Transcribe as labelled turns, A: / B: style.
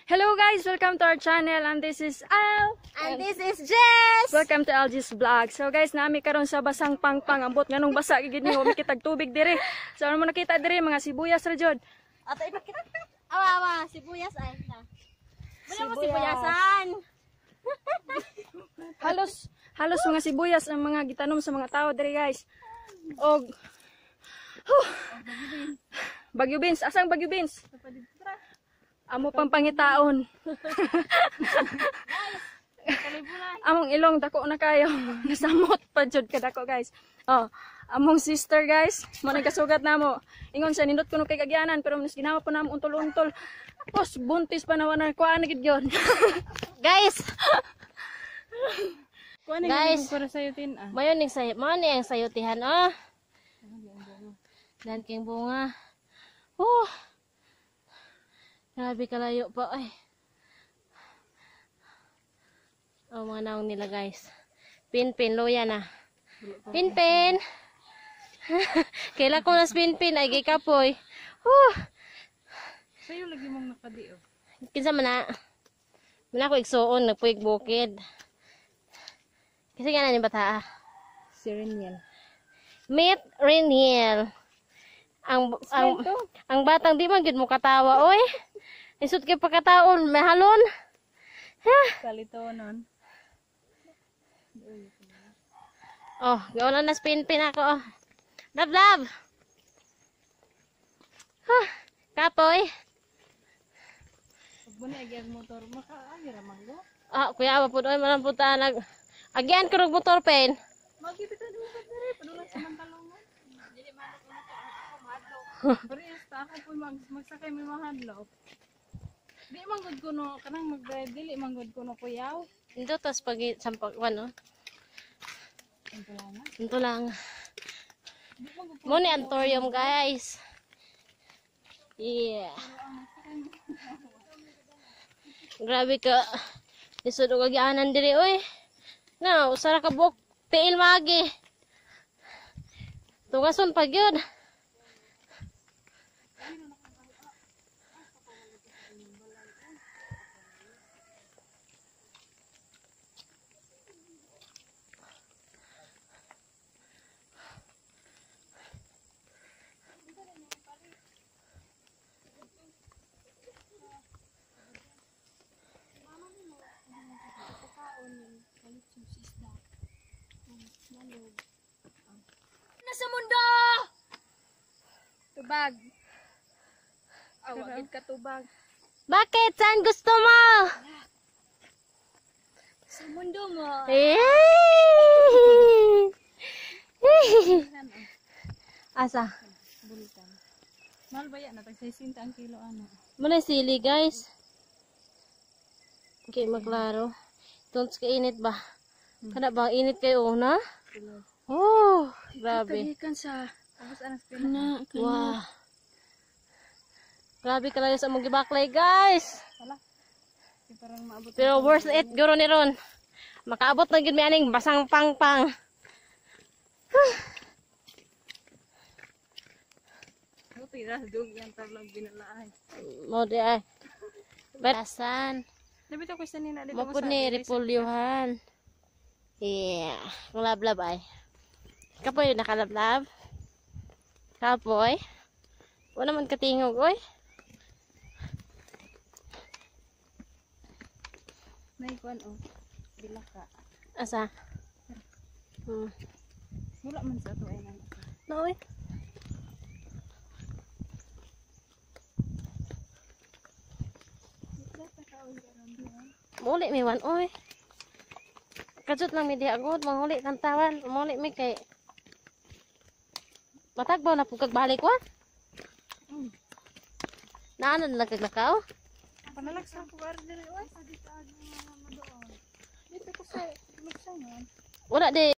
A: Hello guys, welcome to our channel and this is Al.
B: And this is Jess!
A: Welcome to Algie's Vlog. So guys, nami karon sa Basang Pangpang. Ambot nganong basa gid ni kitag tubig diri. So ano mo nakita diri mga sibuyas ra jud.
B: Ato ipakita. Awa awa, sibuyas ay na. Wala mo sibuyasan.
A: Halos halos mga sibuyas ang mga gitanom sa mga tao diri guys. Og Bagyo beans, asang Bagyo beans? Amo pang pangitaon. Among ilong dako na kayo. Nasamot pa jud ka dako guys. Oh, among sister guys, mo nagkasugat namo. Ingon sa nindot kuno kay kagyanan pero mas ginawa po namo untol-untol. Pos buntis pa na wala kuan na gid gyud.
B: Guys,
C: Kuan
B: Guys.
C: para sayutin ah.
B: mayon ning sayo, mao ni ang sayutihan oh. Dan king bunga. Oh. Grabe kalayo pa ay. Oh, mga naong nila guys. Pinpin luya na. Pinpin. Kaila ko nas pinpin ay gikapoy. Huh.
C: Sayo lagi mong nakadi oh.
B: Kinsa man na? Man ako igsuon nagpuig bukid. Kasi nga na ni bata.
C: Si Reniel.
B: Meet Reniel. Ang batang di man gyud mo katawa oy. Isut kay pagkataon, mahalon. Ha?
C: Kalito nun.
B: Oh, gauna na spin pin ako. Oh. Love love. Ha, kapoy.
C: Pag mo na agyan motor, makaagi ra man go.
B: Ah, kuya wa pud oy malang puta nag agyan ko og motor pen.
C: Magkita mo ba diri padula sa mantalongan. Dili man ako motor. Pero ako po magsakay may mahadlok. Di man gud kuno kanang mag-drive dili man gud kuno kuyaw.
B: Dito tas pag sampak ano.
C: Ito lang.
B: Ito lang. Mo ni antorium guys. Yeah. Grabe ka. Lisod og agyanan diri oy. Na usara ka buok tiil magi. Tungason pa gyud.
A: Nasa mundo. Tubag. Awagid ka tubag.
B: Bakit? Saan gusto mo?
A: Sa mundo mo.
B: Eh! Asa?
C: Bulkan. Mahal ba yan? Natag 60 ang kilo ano.
B: Muna sili guys. Okay, maklaro. Tunts ka init ba? Kana ba init kayo na? Oh, grabe.
A: Tagikan sa
C: Tapos anas pina.
A: na
B: Wow. Grabe kalayo sa among gibaklay guys.
C: Wala. Di parang maabot.
B: Pero worth it guro ni ron. Makaabot na gyud mi aning basang pangpang.
C: Buti ra dug yan tablog binalaay.
B: Mo di ay. Batasan.
C: Dapat ako sa nina dito
B: Mo pud ni repulyuhan. Yeah, kung lablab ay. Kapoy nakalablab. Kapoy. Wala man katingog oy.
C: Nay kuan oh. Bilaka.
B: Asa?
C: Wala man sa ato ay nang.
B: No oy. Muli mi wan oy. Kajut lang mi diha gud, manguli kang tawan, muli mi kay matagbaw na pud kag balik wa. Naano na lang kag lakaw?
C: Panalagsan ko ba diri oy? Dito ko sa lugsangan.
B: Wala di.